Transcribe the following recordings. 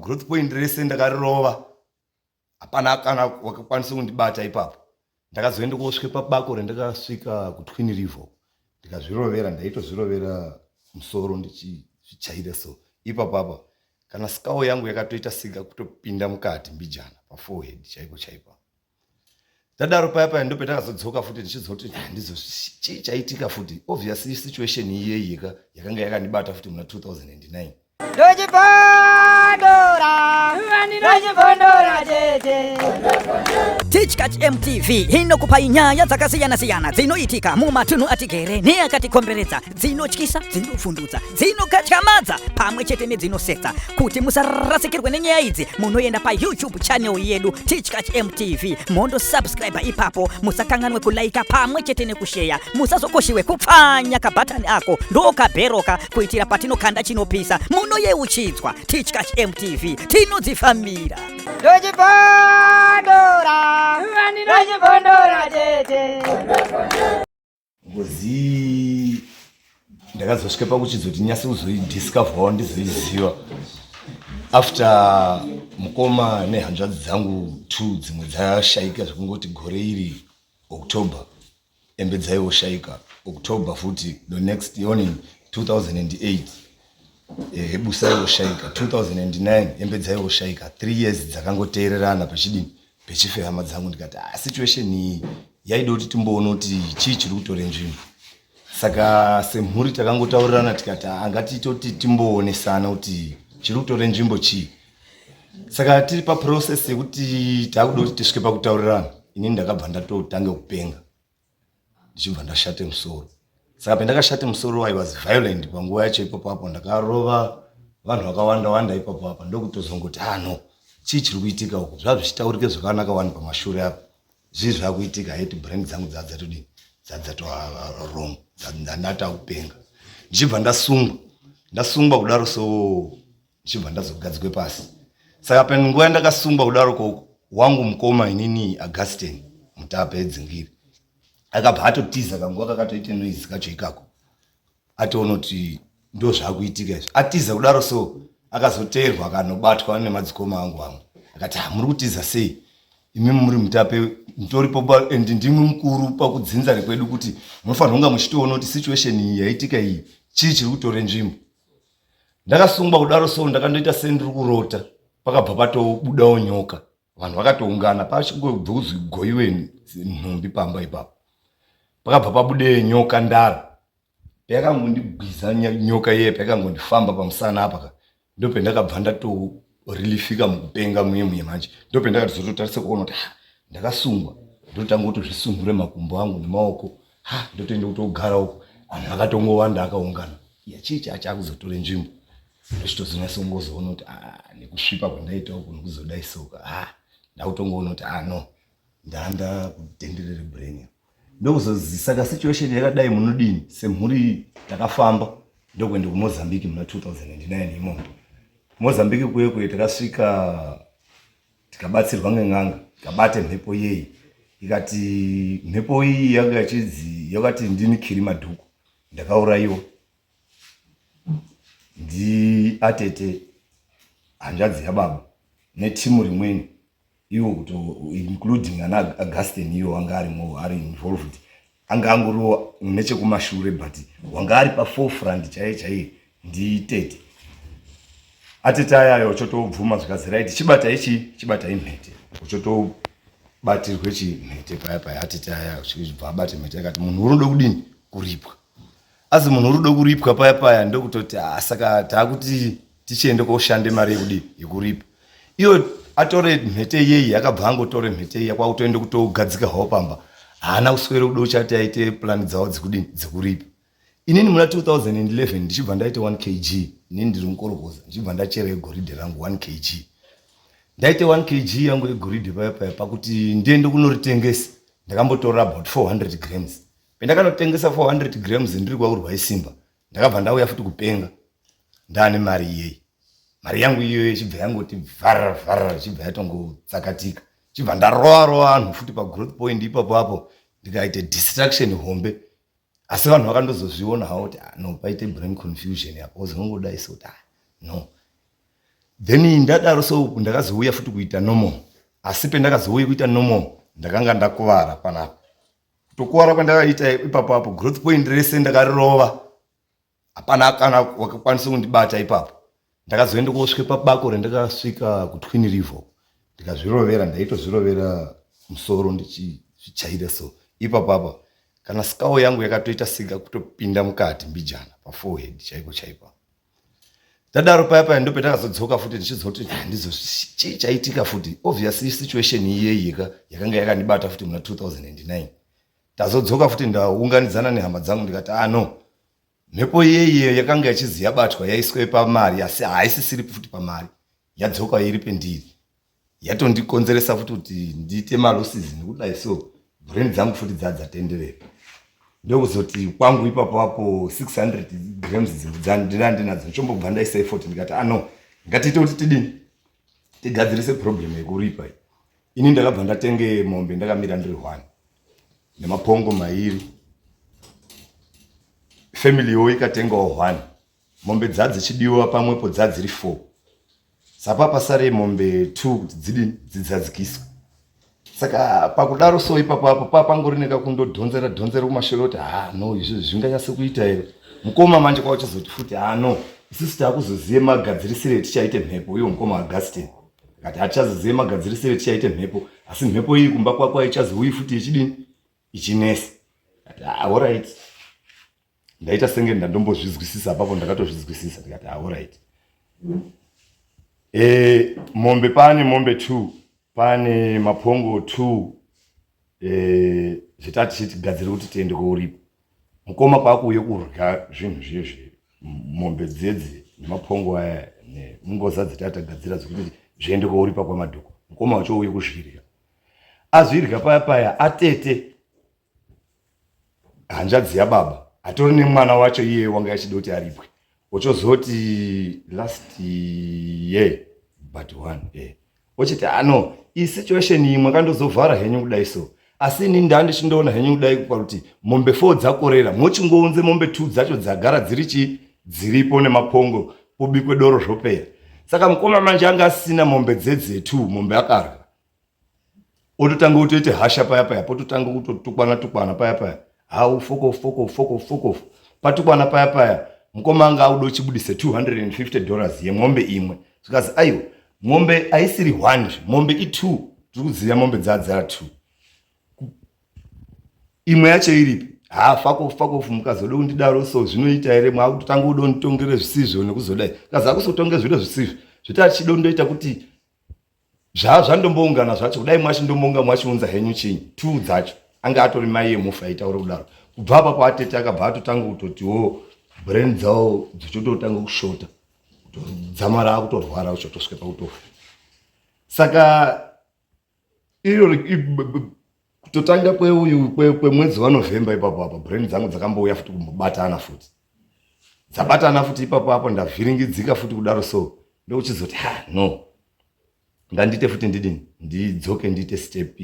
Growth point rese ndakarirova, hapana kana wakakwanisa kundibata ipapo. Ndakazoenda kosvika pabako randakasvika kuTwin River, ndikazvirovera. Ndaitozvirovera musoro ndichizvichaira so ipapo apa, kana skull yangu yakatoita sika kutopinda mukati mbijana paforehead chaipo chaipo. Tadaro paya paya, ndopetakazodzoka futi ndichizoti ndizo chii chaitika futi. Obviously situation iyeyi yakanga yakandibata futi muna 2009. Ndochibondora, ndochibondora tete. Tichkach MTV inokupai nyaya dzakasiyana-siyana dzinoitika mumatunhu atigere neakatikomberedza, dzinotyisa, dzinofundutsa, dzinokatyamadza pamwe chete nedzinosetsa. Kuti musarasikirwe nenyaya idzi, munoenda paYouTube channel yedu, Tichkach MTV, mondosubscribe ipapo. Musakanganwe kulaika pamwe chete nekusheya. Musazokoshiwe kupfanya kabhatani ako ndokabheroka, kuitira patinokanda chinopisa munoyeuchidzwa. Tichkach MTV, tinodzifambira. Ndochibondora, ndochibondora tete. Ngozi ndakazosvika pakuchizoti nyase kuzoidiscoverwo, ndizoiziva after mukoma nehanzvadzi dzangu two dzimwe dzashaika. Zvekungoti gore iri October embe dzaiwoshaika, October futi the next morning 2008 busa iwoshaika, 2009 embe dzaiwoshaika. 3 years dzakangoteererana pachidini, pechife hama dzangu. Ndikati, ah, situation iyi yaida kuti timboona kuti chii chiri kutore nzvimbo. Saka semhuri takangotaurirana tikati, ah, ngatitoti timboonesana kuti chiri kutore nzvimbo chii. Saka tiri paprocess yekuti taakuda kuti tisvike pakutaurirana, inini ndakabva ndatotanga kupenga, ndichibva ndashate musoro. Saka pendakashate musoro, I was violent panguva yacho ipapo apo. Ndakarova vanhu vakawanda wanda ipapo apa. Ndokutozongoti, ah, no, chii chiri kuitika uku? Zvava zvichitaurike zvakanaka wani pamashure apa, zvii zvakuitika? Haiti brain dzangu dzadzatodini, dzadzatowrong, ndandata kupenga. Ndichibva ndasungwa. Ndasungwa kudaro so, ndichibva ndazogadzikwe pasi. Saka panguva yandakasungwa kudaro koko, wangu mukoma inini Augustin Mutape edzingiri akabva atotiza. Kanguva kakatoite noise kacho ikako, atoona kuti ndo zvaakuitika izvi. Atiza kudaro so, akazoteerwa, akanobatwa nemadzikoma angu amwe. Akati, "Ha, muri kutiza sei imi muri Mutape, mutoripo and ndimwi mukuru pakudzinza rekwedu, kuti munofanira kunga muchitoona kuti situation iyi yaitika iyi, chii chiri kutore nzvimbo?" Ndakasungwa kudaro so, ndakandoita sendiri kurota. Pakabva patobudawo nyoka, vanhu vakatoungana pachingobva kuzwi goiwe nhumbi pamba ipapo. Pakabva pabude nyoka ndara, payakangondibwiza nyoka iye, payakangondifamba pamusana apa ka, ndopendakabva ndatorilifika mukupenga muye muye manje. Ndopendakatozototarisa kuona kuti, ha, ndakasungwa. Ndotanga kutozvisungure makumbo angu nemaoko. Ha, ndotoenda kutogara uko, vanhu vakatongowanda akaungana. Ya, chii chaakuzotore nzvimbo? Ndochitozonyatsongozoona kuti, ah, nekusvipa kwandaita uku nekuzodai soka, ha, ndakutongoona kuti, ah, no, ndanda kutenderere brain. Ndokuzozisaka situation yakadai, munodini semhuri? Takafamba ndokuenda kuMozambique muna 2009 imomo. Mozambique kuye kuye takasvika, tikabatsirwa ngen'anga, tikabate mhepo iyeyi. Ikati mhepo iyi yanga yachidzi, yakati ndini Kiri Madhuku, ndakaurayiwa ndiatete hanzvadzi yababa netimu rimweni iwo, kuto including ana Augustin. Iwo wanga arimo, ari involved, anga angoriwo nechekumashure, but wanga ari paforefront chaiye chaiye nditete. Atete ayayo uchotobvuma, zvikazi, "Right, chibatai chii, chibatai mhete." Uchotobatirwe chimhete paya paya. Atete aya uchibva abate mhete, akati munhu unoda kudini? Kuripwa. Asi munhu uri kuda kuripwa paya paya, ndokutoti, ah, saka taakuti tichiende koshande mari yekudii, yekuripa. Iyo atore mhete iyeyi, akabva angotore mhete iya, kwakutoende kutogadzika hwawo pamba. Haana kuswere kuda uchati aite plani dzavo dzekudini, dzekuripa. Inini muna 2011 ndichibva ndaita 1 kg. Inini ndiri mukorokoza, ndichibva ndachera yegoridhe rangu 1 kg. Ndaite 1 kg yangu yegoridhe paya paya, pakuti ndiende kunoritengesa, ndakambotora about 400 grams. Pendakanotengesa 400 grams ndiri kwaurwa isimba, ndakabva ndauya futi kupenga ndaane mari iyeyi. Mari yangu iyoyo ichibva yangoti vhara vhara, ichibva yatongotsakatika. Chibva ndarova rova vanhu futi pagrowth point ipapo apo, ndikaite distraction hombe. Asi vanhu vakandozozviona havo kuti, ah, no, paite brain confusion apo, ozongodai so kuti, ah, no. Then ndadaro so ndakazouya futi kuita normal, asi pendakazouya kuita normal ndakanga ndakuvara panapa. Kutokuvara kwandakaita ipapo apo growth point rese ndakarirova, hapana kana wakakwanisa kundibata ipapo. Ndakazoenda kosvika pabako randakasvika kuTwin River, ndikazvirovera, ndaitozvirovera musoro ndichizvichaira so ipapo apa kana skull yangu yakatoita sika kutopinda mukati mbijana paforehead chaipo chaipo. Tadaro paya paya ndopendakazodzoka futi ndichizoti ndizo chii chaitika futi. Obviously situation iyeyika yakanga yakandibata futi muna 2009. Tazodzoka futi ndaunganidzana nehama dzangu, ndikati ah no, mhepo iyeiyo yakanga yachizi yabatwa yaiswe pamari, asi haisisiri futi pamari, yadzoka iri pendiri, yatondikonzeresa futi kuti ndiite malosses nekudai so brain dzangu futi dzadzatenderera. Ndokuzoti kwangu ipapo apo 600 grams dzandina ndinadzo, ndichombobva ndaisa effort, ndikati ano ah, ngatiite kuti tidini tigadzirise problem yekuripa iyi. Ini ndakabva ndatenge mombe ndakamira ndiri one nemapongo mairi, family yo ikatengawo one mombe dzadzichidiwa pamwepo dzadziri four, sapa pasare mombe two kuti dzidini dzidzadzikiswe. Saka pakudaro so ipapo apo papangori nekakundodhonzera dhonzera kumashure kuti ha no, izvi zvinganyase kuita here mukoma? Manje kwauchizoti futi ha no, isusu taakuzozive magadzirisiro etichaite mhepo. Iwo mukoma Augustin akati hatichazozive magadzirisiro etichaite mhepo, asi mhepo iyi kumba kwako haichazouyi futi ichidini ichinesa. Ati alright, ndaita senge ndandombozvizwisisa apapo, ndakatozvizwisisa, ndikati alright. Mombe pane mombe two, pane mapongo two, zvetati tichigadzira kuti tiende kouripa. Mukoma kwakuuye kurya zvinhu zviye, mombe dzedzi nemapongo aya nemungoza dzetati tagadzira dzekuti zviende kouripa kwamadhuku. Mukoma wacho uye kuzvirya, azvirya paya paya atete hanzvadzi yababa atori nemwana wacho iye wanga achida kuti aripwe, ochozoti last year but one ochiti ano iyi situation iyi mwakandozovhara henyu kudai so, asi ini ndaa ndichindoona henyu kudai pakuti mombe four dzakorera, mochingounze mombe two dzacho dzagara dziri chii dziripo nemapongo, pobikwe doro zvopera. Saka mukoma manje anga asina mombe dzedze two mombe akarya, ototanga kutoite hasha paya paya, pototanga kutotukwana tukwana paya paya, hau foko foko foko foko patukwana paya paya. Mukoma anga auda uchibudise $250 yemombe imwe, zvikazi aiwa, mombe haisiri one, mombe i2, tiri kuziva mombe dzadzara two, imwe yacho iripi? Ha, fakofu fakofu, mukazoda kundidaro so zvinoita here? Mwakutotanga kuda kunditongere zvisizvo nekuzodai, kazi akusotonge zviro zvisizvo zviti achida kundoita kuti zvaa zvandomboungana zvacho kudai, mwachindombonga mwachiunza henyu chinyi two dzacho. Anga atori mai yemufa aitaura kudaro. Kubva apapo atete akabva atotanga kutotiwo brain dzawo dzichototanga kushota, dzamara akutorwara uchotosvika pakutofa. Saka iro kutotanga kweuyu kwemwedzi waNovember ipapo apo brain dzangu dzakambouya futi kumbobatana futi, dzabatana futi ipapo apo ndavhiringidzika futi kudaro so, ndokuchizoti ha no, ngandiite futi ndidini, ndidzoke ndiite step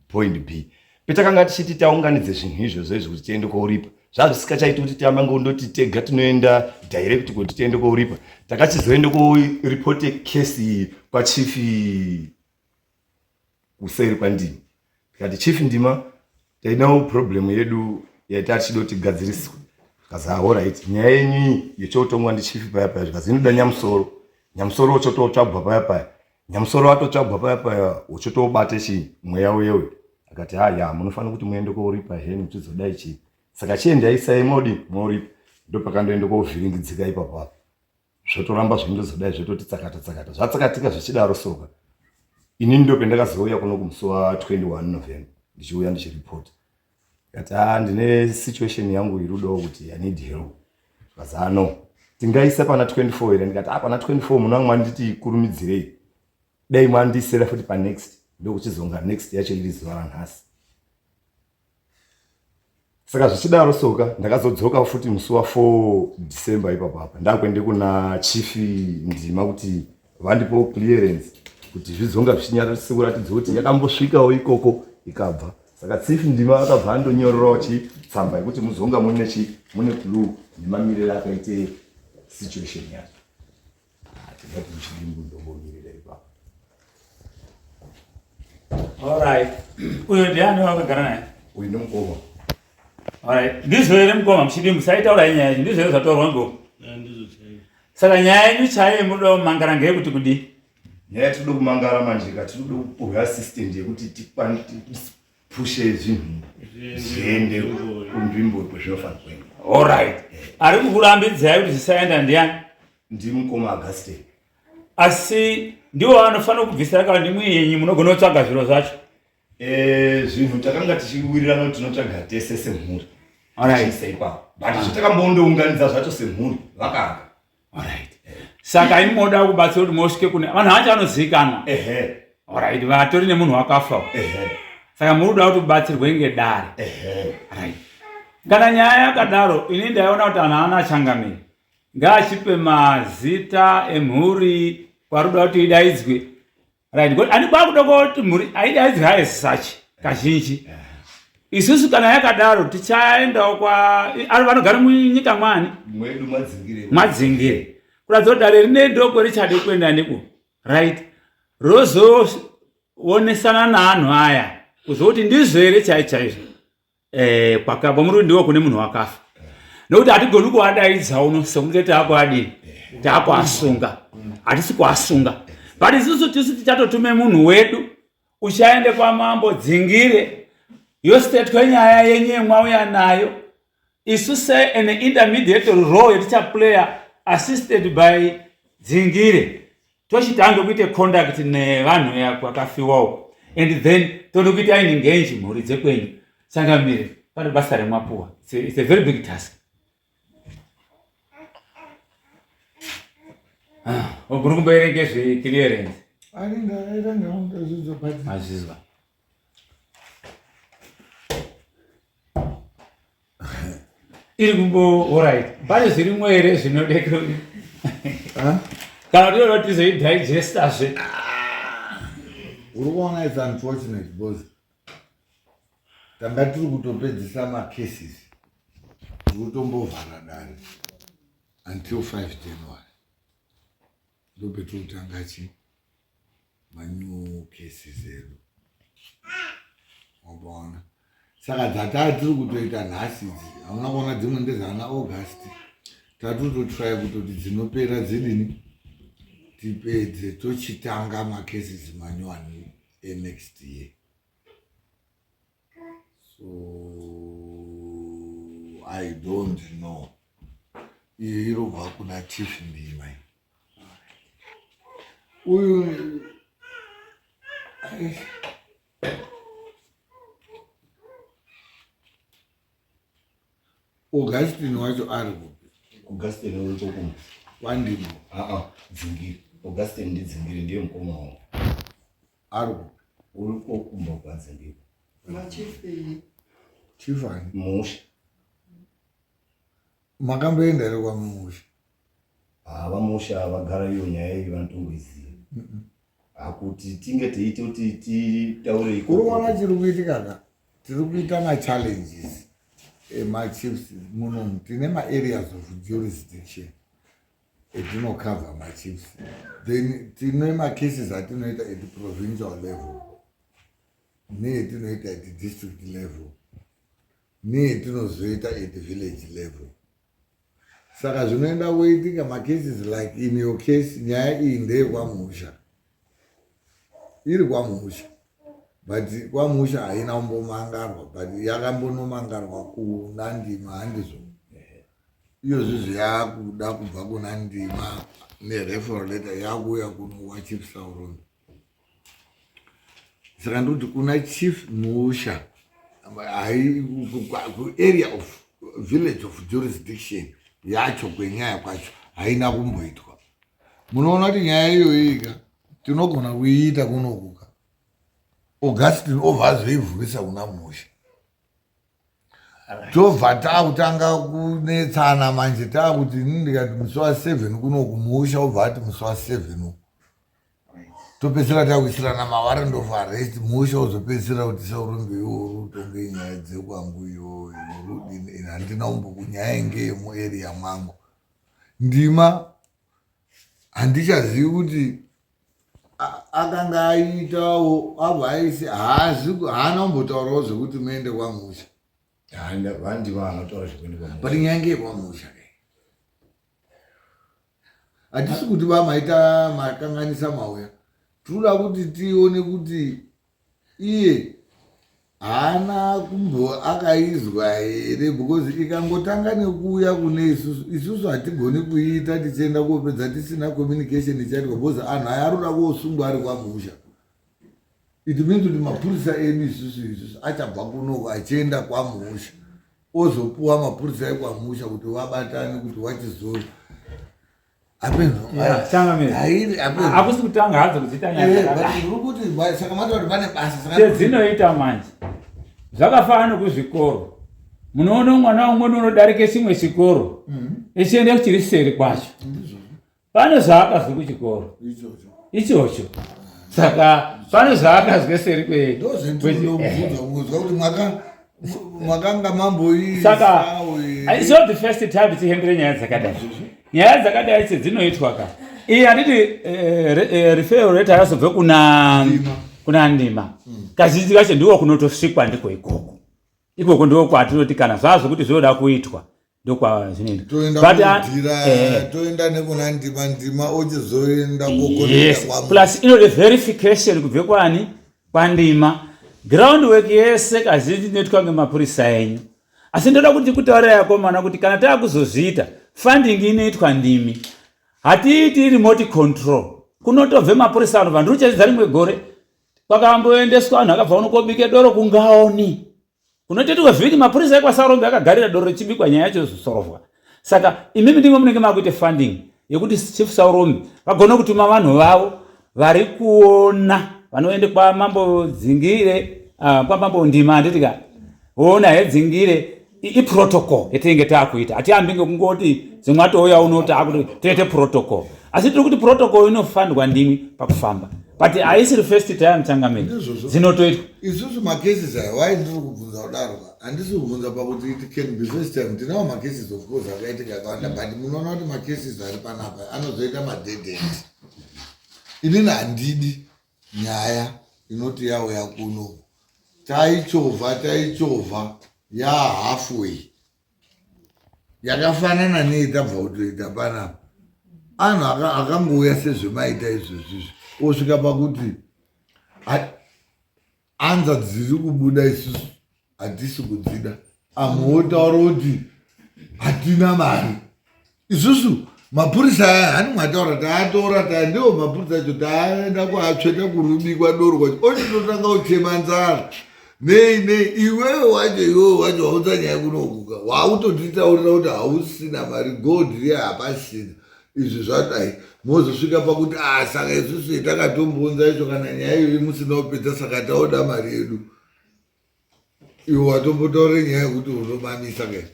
point B. Petakanga tichiti taunganidze zvinhu izvozvo izvi kuti tiende kouripa, zvazvisikachaiti kuti tiamba ngondoti tega tinoenda direct kuti tiende kouripa. Takachizoende koripote kesi iyi kwachief kuseri kwandima, tikati chief Ndima, tainawo problem yedu yaita tichida kuti tigadziriswe. Zvikazi alright, nyaya yenyu iyi yochotongwa ndichief paya paya. Zvikazi inoda nyamusoro, nyamusoro uchototsvagwa paya paya, nyamusoro atotsvagwa paya paya, uchotobate chii mweya uyewe. Akati ha ya, munofanira kuti muende kouripa henu uchizodai chii, saka chiendai sai modi mouripa. Ndopakandoenda kovhiringidzika ipapo apo, zvotoramba zvindozodai, zvototi tsakata tsakata, zvatsakatika zvichidaro soka. Inini ndopendakazouya kuno kumusi wa21 November, ndichiuya ndichiripota kati ha ndine situation yangu iri kudawo kuti I need help. Zvikazi ano tingaisa pana 24 here? Ndikati a pana 24 muna mwanditi kurumidzirei, dai mwandisera futi panext. Ndokuchizonga next yacho iri zuva ranhasi. Saka zvichidaro soka ndakazodzoka futi musi wa4 December ipapo apa, ndakuende kuna chief Ndima kuti vandipowo clearance kuti zvizonga zvichinyararisa kuratidza kuti yakambosvikawo ikoko ikabva. Saka chief Ndima akabva andonyorerawo chitsamba yekuti muzonga mune chi mune clue nemamiriro akaite situation yacho. Ndati muchidimbu ndombomirira ipapo. Alright. Uyo ndiani wakagara naye? Uyu ndimukoma. Alright. Ndizvo here mukoma muchidimbu saitaura nyaya yacho ndizvo here zvataurwa ngo. Ndizvo chaizvo. Saka nyaya yenyu chaiyo munoda kumangara ngeyekuti kudii? Nyaya yatinoda kumangara manje ka tinoda kupuhwa assistant yekuti tipushe zvinhu zviende kunzvimbo kwezvinofanira kuenda. Alright. Ari kukurambidzai kuti zvisaenda ndiani? Ndimukoma Augustine. Asi ndiwo vanofanira kubvisira kana ndimwi yenyu munogona kutsvaga zviro zvacho. Eh, zvinhu takanga tichiwirirana kuti tinotsvaga tese semhuri. Alright. Tichiisa ipapo. But zvatakamboondounganidza zvacho semhuri vakanga. Alright. Saka imi moda kubatsira kuti mosvike kune vanhu vacho vanozivikanwa. Ehe. Alright, vatori nemunhu wakafa. Ehe. Saka muri kuda kuti ubatsirwe ngedare. Ehe. Right. Kana nyaya yakadaro, ini ndaiona kuti anhu ana changamire. Ngaachipe mazita emhuri kwari kuda kuti idaidzwe. Right. Because ani kwakuda kuti mhuri aidaidzwe as such kazhinji. Isusu kana yakadaro tichaendawo kwa ari vanogara munyika mwani Mwedu madzingire. madzingire. Kuratidza kuti dare rine ndoko richade kuenda neko. Right. Rozoonesana naanhu aya kuzoti ndizvo here chai chaizvo. Eh, kwakabva muri ndiwo kune munhu wakafa nokuti hatigoni kuadaidza uno sekunge taakuadii taakuasunga hatisi kuasunga but isusu tisu tichatotume munhu wedu uchaende kwamambo dzingire yostetwe nyaya yenyu yemwauya nayo isu se an intermediate role yetichaplayer assisted by dzingire tochitange kuite contact nevanhu kwakafiwa uko and then tode kuita engage mhuri dzekwenyu changamire pane basa remwapuwa it's a very big task. Uri kumboerenge zveclearance mazvizwa iri kumbo orit pane zvirimwo here zvinode kana tinoda kuti tizoidigestazve uri kuona its unfortunate because tanga tiri kutopedzisa macases tiri kutombovhara dare until 5 January ndopetiri kutanga chi manew cases edu wapaona saka dzataa tiri kutoita nhasi idzi hauna kuona dzimwe ndezana August tatototry kutoti dzinopera dzidini tipedze tochitanga macases manyowani enext year so I don't know iyo irobva kuna Chief Ndima uyu Augustine wacho ari kupi? Augustine uri kokumba kwandimo aa dzingiri Augustine ndidzingiri ndiye mukoma wangu ari kupi? Uri kokumba kwadzingiri. Machief Chief ani? Musha. Makamboenda here kwaMusha? Ah, vamusha vagara iyo nyaya iyi vanotongoiziva. Hakuti tinge teiite kuti titaure uri kuona chiri kuitika ka tiri kuita machallenges emachiefs munomu tine maareas of jurisdiction etinocover machiefs then tine macases atinoita at provincial level neetinoita at district level neetinozoita at village level saka zvinoenda kuitika macases like in your case nyaya iyi ndeyekwamusha iri kwamusha but kwamusha haina kumbomangarwa but yakambonomangarwa kuna Ndima handizvo iyozvizvi yakuda kubva kuna Ndima nereferral letter yakuuya kuno kwaChief Saurombe saka ndikuti kuna Chief Musha kuarea of village of jurisdiction yacho kwenyaya kwacho haina kumboitwa munoona kuti nyaya iyoyi ka tinogona kuiita kunokuka Augustine obva azoivhurisa kuna Musha tobva taakutanga kunetsana manje taakuti ini ndikati musi wa7 kunoku Musha obva ati musi wa7 uku topedzisira takuisirana mawarrant of arrest Musha uzopedzisira kuti Saurombe iwo uri utonge nyaya dzekwangu iyoyo urudini ini handina kumbokunyaya inge yemuarea mwangu Ndima. Handichazivi kuti akanga aitawo abva aisi haazi haana kumbotaurawo zvekuti muende kwamusha. Vandiva anotaura zvekuenda kwamusha. But nyaya ngeyekwamusha ke. Hatisi kuti vamaita makanganisa mauya. Tinoda kuti tione kuti iye haana kumbo akaizwa here because ikangotanga nekuuya kune isusu isusu hatigoni kuiita tichienda kopedza tisina communication ichaitwa because anhu aya aroda kosungwa ari kwamusha. It means kuti mapurisa edu isusu isusu achabva kunoko achienda kwamusha ozopuwa mapurisa ekwamusha kuti vabatane kuti wachizori hakusi kutanga hadzo kudziita nyayadzinoita manje zvakafanana nekuzvikoro. Munoona mwana umweni unodarike chimwe chikoro echienda kuchiri seri kwacho. Pane zvaakazwe kuchikoro ichocho, saka pane zvaakazwe seri kwe makanga mamboisaka. It's not the first time tichihendere nyaya dzakadai. Nyaya dzakadai sedzinoitwa ka iyi handiti referral rate yakazobve kuna Ndima. Kazhinji kacho ndiko kunotosvikwa, ndiko ikoko ikoko ndiko kwatinoti kana zvazvo kuti zvinoda kuitwa ndokwazvinoenda. Toenda kudhira, toenda nekuna Ndima, Ndima ochizoenda. Yes, plus inode verification kubve kwani kwaNdima. Ground work yese kazhinji inoitwa ngemapurisa enyu, asi ndoda kuti kutaurira yakomana kuti kana taakuzozviita, funding inoitwa ndimi. Hatiiti remote control, kunotobve mapurisa anobva. Ndiri kuchechedza rimwe gore kwakamboendeswa vanhu akabva unokobike doro kungaoni kunotoitwa vhiki, mapurisa ekwaSaurombe akagarira doro richibikwa, nyaya yacho yozosorovwa. Saka imimi ndimwe munenge makuite funding yekuti Chief Saurombe vagone kutuma vanhu vavo vari kuona vanoende kwamambo Dzingire, kwamambo Ndima, handiti ka? Ona hedzingire iprotocol yatinenge taakuita. Hatiambi ngekungoti zimwe atouya unoti akuti toite protocol, asi tiri kuti protocol inofandwa ndimi pakufamba, but haisiri first time, changamire, dzinotoitwa. Isusu macases aya, why ndiri kubvunza kudaro, handisi kubvunza pakuti it can be first time. Tinawo macases, of course, akaitika akawanda, but munoona kuti macases ari panapa anozoita madead end. Inini handidi nyaya inoti yauya kuno, taichovha taichovha yahalfway, yakafanana nei tabva kutoita panapa. Anhu akangouya sezvemaita izvozvizvi, osvika pakuti anza dziri kubuda isusu hatisi kudzida. Amuotaura kuti hatina mari isusu. Mapurisa aya hani mwataura taatora taa ndiwo mapurisa acho taaenda kuatsveta kurubikwa doro kwacho, ochitotanga kuchema nzara nei nei. Iwewe wacho, iwewe wacho waunza nyaya kunokuka, wautotitaurira kuti hausina mari, gold riya hapasina, izvi zvadai, mozosvika pakuti a saka isusu takatombonza icho kana nyaya iyoyi musina kupedza, saka taoda mari yedu. Iwe watombotaura nyaya yekuti unomamisa ke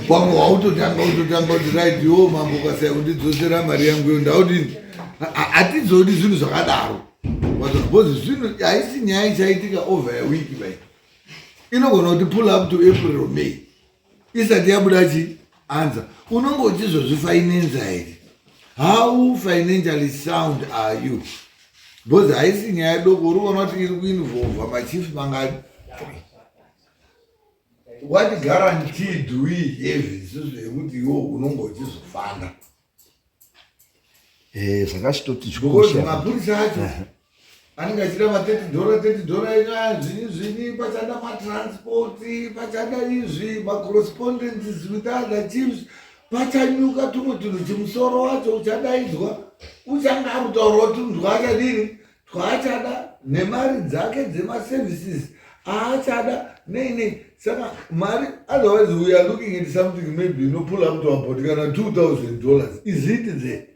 pamwe wautotanga utotanga kuti right, iwo mambo ukasaya kundidzosera mari yangu iyo ndaudini. Hatidzodi zvinhu zvakadaro because zvinhu haisi nyaya ichaitika over a week bai, inogona kuti pull up to April or May isati yabuda chi answer. Unonge uchizozvifinansa here? How financially sound are you? Because haisi nyaya doko. Uri kuona kuti iri kuinvolva machief mangani? What guarantee do we have isusu yekuti iwo unonge uchizofanda? Zvakachitoti Because mapurisa acho anenge achida ma30 dollar, 30 dollar ina zvinyi zvinyi, pachada matransport, pachada izvi, macorrespondences with other chiefs, pachanyuka tumwe tunhu, chimusoro wacho uchadaidzwa, uchanga ari kutaurawo tunhu twaachadini twaachada nemari dzake dzemaservices aachada nei nei. Saka mari, otherwise we are looking at something maybe ino pull up to about kana $2000. Is it there?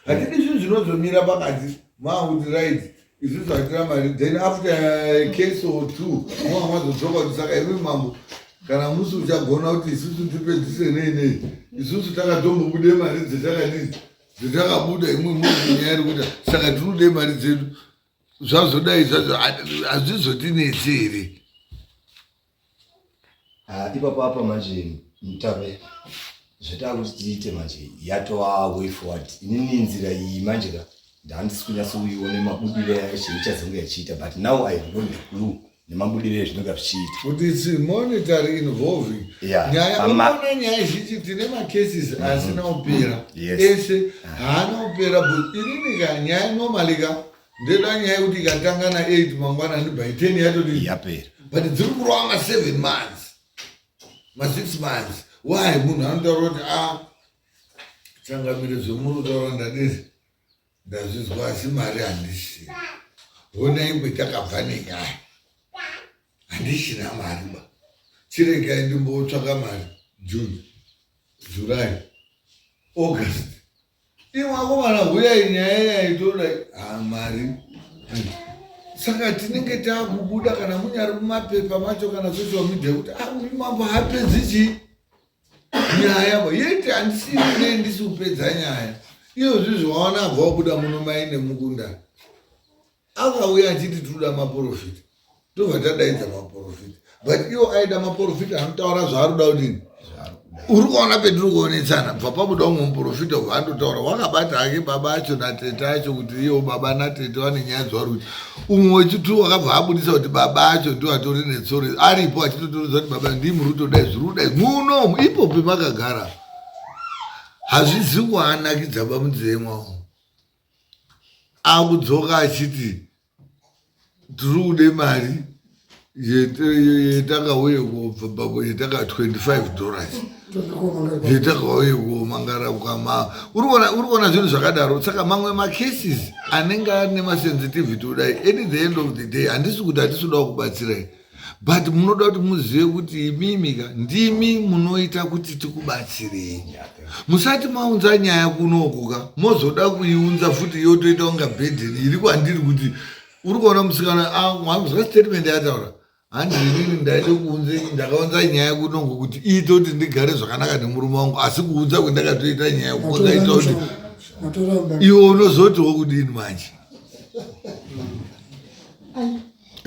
Hatidi zvinhu zvinozomira pakati maakuti right, isusu hatina mari, then after a case or two mava mazodzoka kuti saka imi mambo kana musi uchagona kuti isusu tipedzise nei nei, isusu takatombobude mari dzetakadii dzetakabuda, imwe muri nyaya iri kuita, saka tirikude mari dzedu, zvazodai zvazvo hazvizotinetsi here? Ah, ipapo apa manje mutape. Zvatakuti tiite manje yatova way forward. Inini nzira iyi manje ka ndandisi kunyatsoiona mabudiro yacho ichazonge yachiita, but now I have got the clue nemabudiro ezvinonga zvichiita. Kuti it's monetary involving. Nyaya unoona nyaya zhinji tine macases asina kupera. Ese haana kupera, but inini ka nyaya normally ka ndeda nyaya yekuti ikatanga na8 mangwana ndi by 10 yatoti yapera, but dziri kurova ma7 months, ma6 months. Why? Munhu anotaura kuti a changamire, zvemuri kutaura ndadii, ndazvizwa, asi mari handisina. Honai kwetakabva nenyaya, handichina mari ba, chiregai ndimbotsvaka mari. June, July, August, imwe akomana, huyai, nyaya yaitoda mari. Saka tinenge taakubuda kana munyari mumapepa macho kana social media kuti ah, uyu mambo hapedzi chii nyaya ba yeti. Handisiri nei ndisi kupedza nyaya. Iyozvi zvawana abva wabuda muno mai nemukunda akauya achiti tinoda maprofita, tobva tadaidza maprofita, but iwo aida maprofita anotaura zvaari kuda kudini. Uri kuona petiri kuonetsana, bva pabuda umwe muprofita, ubva andotaura wakabata hake baba acho natete acho, kuti iwo baba natete vane nyaya dzavari kuti. Umwe wechitu wakabva abudisa kuti baba acho ndiwo atori netsoro aripo, achitotorodza kuti baba ndii muri kutodai, zviri kudai munomu ipo pemakagara hazvizi kuanakidza. Bamunzee mwawo akudzoka achiti tiri kude mari yetakauye kubva yetaka $25 yetakauye kumangara kwama. Uri kuona zvinhu zvakadaro. Saka mamwe macases anenge ane masensitivity kudai, at the end of the day, handisi kuti hatisi kuda kubatsirai, but munoda kuti muzive kuti imimi ka ndimi munoita kuti tikubatsirei. Musati maunza nyaya kunoku ka, mozoda kuiunza futi yotoita kunga burden iri kwandiri. Kuti uri kuona musikana mwazwa statement yataura, hanzi inini ndaida kuunze, ndakaunza nyaya kunoku kuti iite kuti ndigare zvakanaka nemurume wangu, asi kuunza kwendakatoita nyaya kwakaita kuti iwe unozotiwo kudini manje?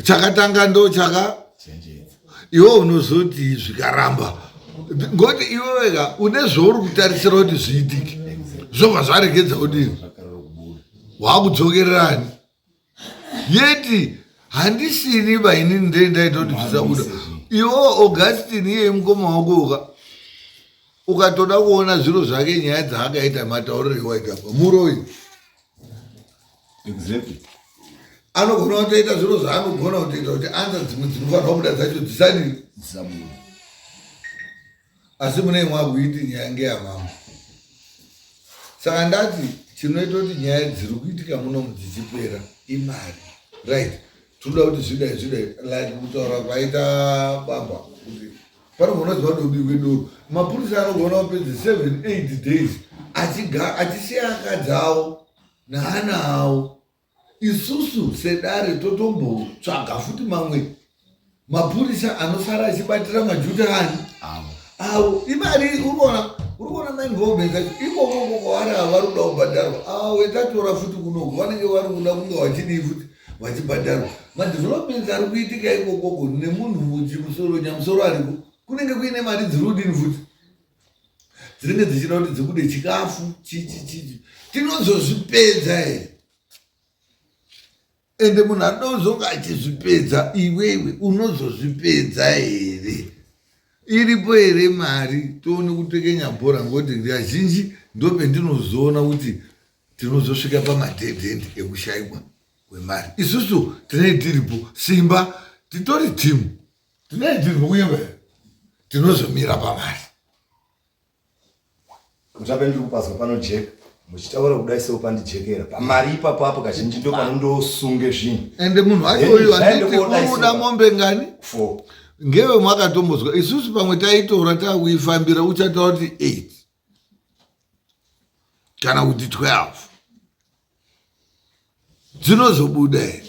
Chakatanga ndo chaka iwe unozoti zvikaramba, ngoti iwe wega une zvauri kutarisira kuti zviitike, zvobva zvaregedza kudini, wakudzokererani yeti handisini bainini ndee ndaita kuti zvisabuda. Iwo Augustine iyeye mukoma wako uka ukatoda kuona zviro zvake, nyaya dzaakaita, matauriro ewaita pa muroi. Anogona kutoita zviro zvaanogona kutoita kuti anza dzimwe dzinofanirwa kubuda dzacho dzisadi, asi mune imwe akuiti nyaya ngeyamambo. Saka ndati chinoita kuti nyaya dziri kuitika munomu dzichipera imari, right? Tinoda kuti zvidai zvidai, like kutaura kwaita baba kuti panogona kuti vadobikwe doro, mapurisa anogona kupedza 7 8 days achisiya akadzi avo naana avo. Isusu sedare totombotsvaga futi mamwe mapurisa anosara achibatira majuta ani avo. Imari urikuona, uri kuona mainvolvement acho ikoko kwavari ava vari kuda kubhadharwa. Ava wetatora futi kunoku vanenge vari kuda kunge vachidii futi, vachibhadharwa. Madevelopments ari kuitika ikokoko nemunhu chimusoro nyamusoro ariko, kunenge kuine mari dziri kudini futi, dzinenge dzichida kuti dzibude, chikafu chichi chichi. Tinozozvipedza here? Ende munhu anoda kuzonge achizvipedza, iwewe unozozvipedza here? Iripo here mari? Tione kutekenya bhora, ngokuti kazhinji ndopendinozoona kuti tinozosvika pamadead end ekushayikwa kwemari. Isusu tinenge tiripo, simba titori timu, tinenge tiripo, kunyepa tinozomira pamari. Mutape, ndiri kupazwa panojeka muchitaura kudai seo pandijekera pamari ipapo apo kazhinji ndo panondosunge zvinhu. Ende munhu wacho uyu handiti unoda mombe ngani? Four. Ngewe mwakatombozwa isusu pamwe taitora takuifambira, uchataura kuti 8 kana kuti 12 dzinozobuda here?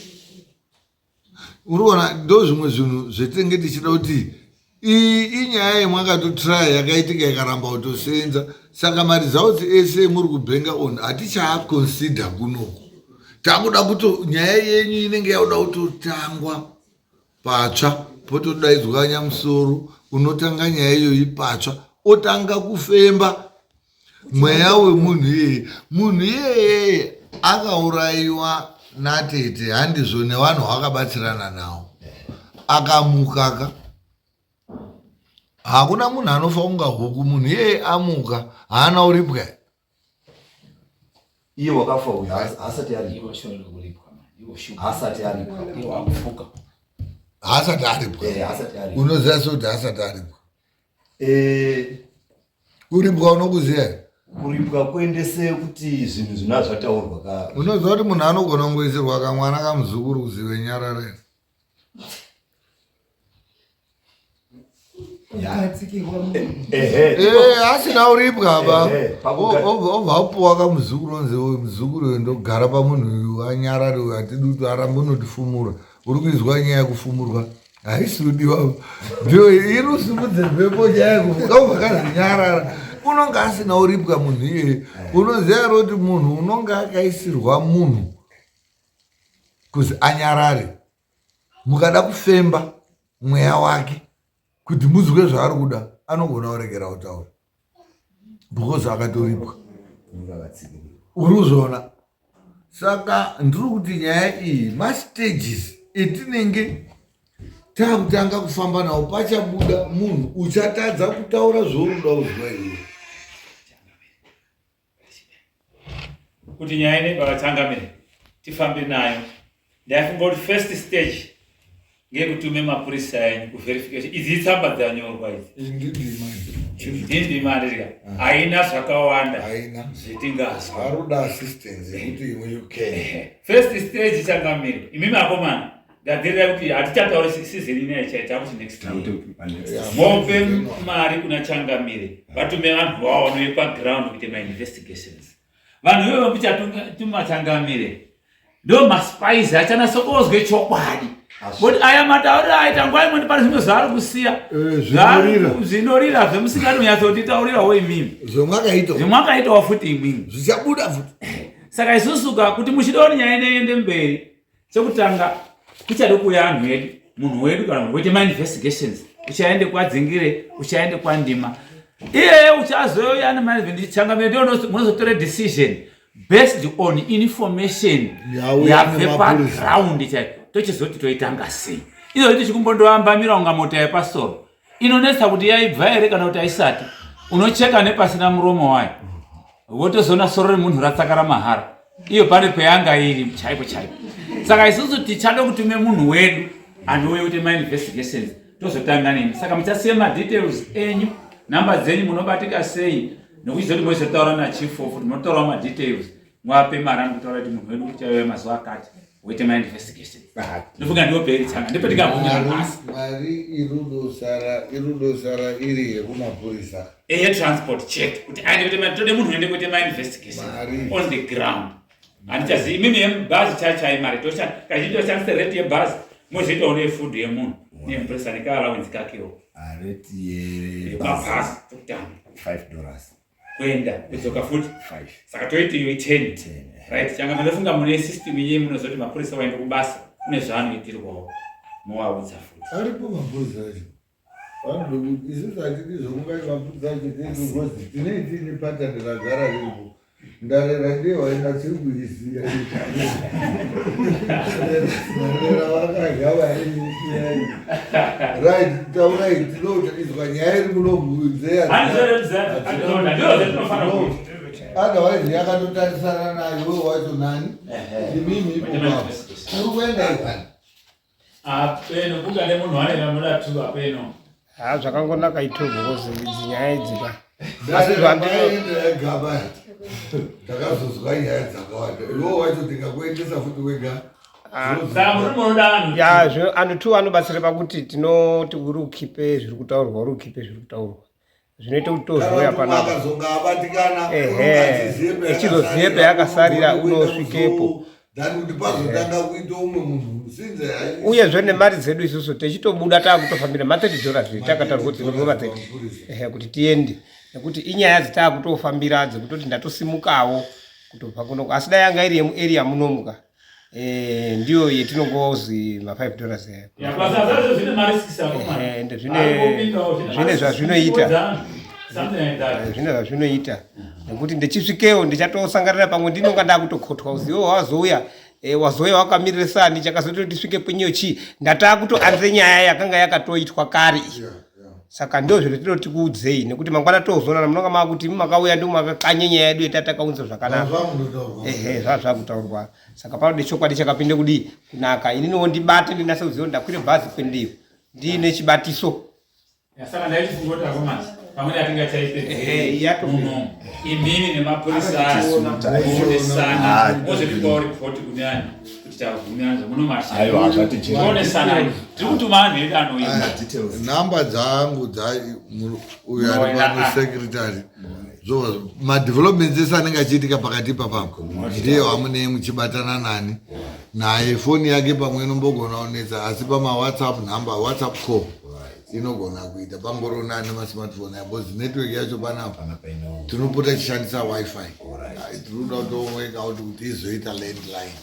Uri kuona, ndo zvimwe zvinhu zvetinenge tichida kuti iyi inyaya yemwakatotraya yakaitika ikaramba kutosenza. Saka maresults ese emuri kubhenga on hatichaaconsider kunoku. Takuda kuto nyaya yenyu inenge yakuda kutotangwa patsva, potodaidzwa nyamusoro unotanga nyaya iyoyi patsva. otanga kufemba mweya wemunhu iyeye. Munhu iyeyeye akaurayiwa natete, handizvo, nevanhu vakabatsirana nawo. Akamukaka, hakuna munhu anofa kunga huku. Munhu iyeye amuka, haana uripwa. Iye wakafa uyu haasati aripwa, haasati aripwa. Haasati aripwa. Haasati aripwa. Unoziva sekuti haasati aripwa. Kuripwa unokuziva here? Kuripwa kuendese kuti zvinhu zvina zvataurwa ka. Unoziva kuti munhu anogona kungoisirwa kamwana kamuzukuru kuzive nyarare. Asina uripwa apa, obva apuwa kamuzukuru, onzi uyu muzukuru uyu ndogara pamunhu uyu, anyarare uyu, hatidi kuti arambe unotifumura. Uri kuizwa nyaya yekufumurwa haisi kudiwa, ndiyo iri usimudze mhepo. Nyaya yekufuka ubva kazinyarara, unonge asina uripwa munhu iyeye. Unoziva here kuti munhu unonge akaisirwa munhu kuzi anyarare, mukada kufemba mweya wake kuti muzwe zvaari kuda, anogona kuregera kutaura because akatoripwa. Uri kuzviona? Saka ndiri kuti nyaya iyi, mastages etinenge taakutanga kufamba nawo, pachabuda munhu uchatadza kutaura zvauri kuda kuzwa iwe. Kuti nyaya ine baba tifambe nayo, ndaifunga kuti first stage ngekutume mapurisa enyu kuverification. Idzi itsamba dzanyorwa idzi, ndindima ndirika, haina zvakawanda zvetingazwa. Aruda assistance yekuti you can First stage, changamire, imimi akomana, gadzirira kuti hatichatauri season ino ichaita kuti next year mope mari kuna changamire vatume vanhu vavo vanouye paground kuite mainvestigations. Vanhu ivovo muchatuma changamire ndo maspies achanatsokozwe chokwadi, kuti aya matauriro aita nguva imweni pane zvimwe zvaari kusiya. Zvinorira. Zvinorira zvemusingadi kunyatsotitaurirawo imimi. Zvomwakaita. Zvemwakaitawo futi imimi. Zvichabuda futi. Saka isusu ka kuti muchida kuti nyaya inoende mberi, chekutanga kuchade kuuya anhu edu, munhu wedu kana munhu woite mainvestigations, uchaende kwadzingire, uchaende kwandima, iyeye uchazouya nemachangamire, ndiyo munozotore decision based on information Yauya yabve nemapurisa. paground chaipo. Tochizoti toitanga sei izvozvi tichikumbondoamba unga mota yepasoro inonetsa kuti yaibva here kana kuti haisati, unocheka nepasina muromo wayo, wotozoona soro remunhu ratsakara mahara, iyo pane peyanga iri chaipo chaipo. Saka isusu tichade kutume munhu wedu anouye kuti mainvestigations tozotanga nemi. Saka muchasiya madetails enyu, namba dzenyu, munobatika sei, nokuchizoti mozotaura nachief of kuti munotaurawo madetails, mwape mari anokutaura kuti munhu wedu uchauya mazuva akati woite mainvestigation. Ndofunga ndiwo peri tsanga, ndipo tingabvumira nhasi. Mari irudosara iri yekumapurisa. Yetransport chete kuti aende kuite tode munhu uende kuite mainvestigation Mari. on the ground. Handichazivi imimi yemubhazi chachai mari kazhinji toshandisa rate yebhazi, mozoitawo nefood yemunhu nemupurisa nekaallowance kakewo. Rate yebhazi? Mabhazi tokutanga. $5. Kuenda, kudzoka futi? 5. Saka toiti iyo i10. 10. Right, changa mundofunga mune system yenyu, munozoti mapurisa waende kubasa kune zvaanoitirwawo, movaudza futi. Aripo mapurisa acho vanoda kuti isusu hatidi zvokungai mapurisa acho teigozi tinei tiine patani ragara riripo. Ndarera ndiye waenda tiri kuisiya, ndarera vakadya vaisiya. Right, taurai, tinoizwa nyaya iri muno. Ndizvo zvatinofanira kuita. Otherwise yakatotarisana nayo wacho nani imimi ipo papo uri kuenda ivani. Apeno kungade munhu ane vanoda tu apeno. Ha, zvakangonaka ito because idzi nyaya idzi ka asi gaba ndakazozwa nyaya dzakawanda, iwo wacho ndingakuendesa futi wega. Saka muri munoda vanhu. Ya, anhu tu anobatsira pakuti tinoti uri ukipe zviri kutaurwa, uri ukipe zviri kutaurwa, zvinoita kuti tozouya panapa. Akazonga abatikana. Echizoziye payakasarira, unosvikepo. Than kuti pazotanga kuita umwe munhu sinze. Uyezve nemari dzedu isusu techitobuda taakutofambira ma$30 takatarwa kuti tinobva ma30, ehe, kuti tiende, nekuti inyaya dzitaakutofambira dzekutoti ndatosimukawo kutobva kunoko. Asi dai yanga iri yemuarea munomuka, ndiyo yetinongozi ma$5 ayo. Zvine marisks. Ehe, ende zvine zvazvinoita. Something like that. Zvine zvazvinoita nekuti ndichisvikewo ndichatosanganira pamwe ndinonga ndakutokotwa uzivo wazouya wazouya wakamirire sani chakazoti ndisvike kwenyeyo chii ndatakutoanze nyaya yakanga yakatoitwa kare iyi. Saka ndo zviro tinoti kuudzei nekuti mangwana tozoonana munonga makuti imi makauya ndo makakanye nyaya yedu yatakaunza zvakanaka. Zvamunotaurwa. Ehe, zvazvakutaurwa. Saka panode chokwadi chakapinde kudii kunaka. Ininiwo ndibate ndinase kuziva kuti ndakwire bhazi kwendiyo ndiine chibatiso. Ya, saka ndaichifunga kuti akomana pamweni Ehe, yatopera. atingachaipedzi imimi nemapurisa muonesana mozotipawo ripoti kune anhu kuti tabvumirana Aiwa, hazvatijeki. munomashaonesana tiri kutuma anhu edu anoimba Details. Namba dzangu dza uyo ari pano secretary so madevelopments ese anenge achiitika pakati papapo ndiye wamunee muchibatana nani naye. Foni yake pamwe inombogona kunetsa, asi pamawhatsapp number, WhatsApp call inogona kuita pangorona nemasmartphone aya, because network yacho panapa tinopota tichishandisa WiFi. Ai, tiri kuda kutowork out kuti izoita landline.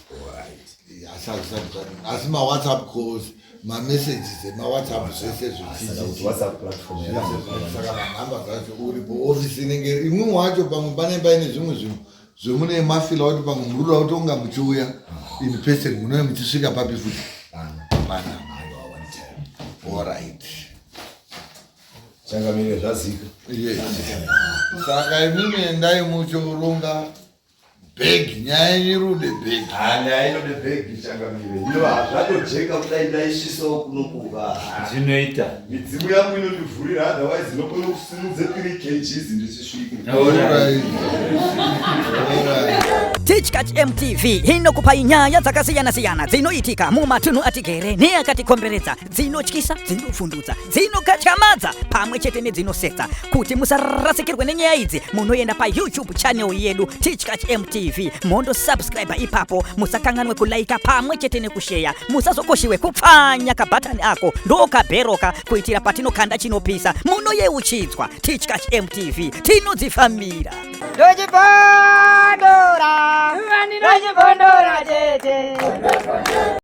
Asi hazvisati zvadini, asi mawhatsapp calls, mamessages emawhatsapp, zvese Saka kuti WhatsApp platform yakanaka. Saka manhamba dzacho uripo, ofisi inenge imwimwe wacho pamwe pane paine zvimwe zvinhu zvemune mafila kuti pamwe muri kuda kuti unga muchiuya in person, munove muchisvika papi futi pana. Aiwa, one time. Alright. Changamire, zvazika. Yes, saka imimi endai muchoronga bhegi, nyaya yenyu irude bhegi. Nyaya inode bhegi, changamire. Ino hazvatojeka kudai ndaisvisawo kunokuva. Zvinoita. Midzimu yangu inondivhurira, otherwise inokona kusimudze 3 kgs ndichisvika. Alright. Alright. Tichkach MTV inokupai nyaya dzakasiyana-siyana dzinoitika mumatunhu atigere neakatikomberedza, dzinotyisa, dzinovhundutsa, dzinokatyamadza pamwe chete nedzinosetsa. Kuti musarasikirwe nenyaya idzi, munoenda paYouTube channel yedu Tichkach MTV, mondosubscribe ipapo. Musakanganwe kulaika pamwe chete nekusheya. Musazokoshiwe kupfanya kabhatani ako ndokabheroka kuitira patinokanda chinopisa munoyeuchidzwa. Tichkach MTV, tinodzifambira. Ndochibva.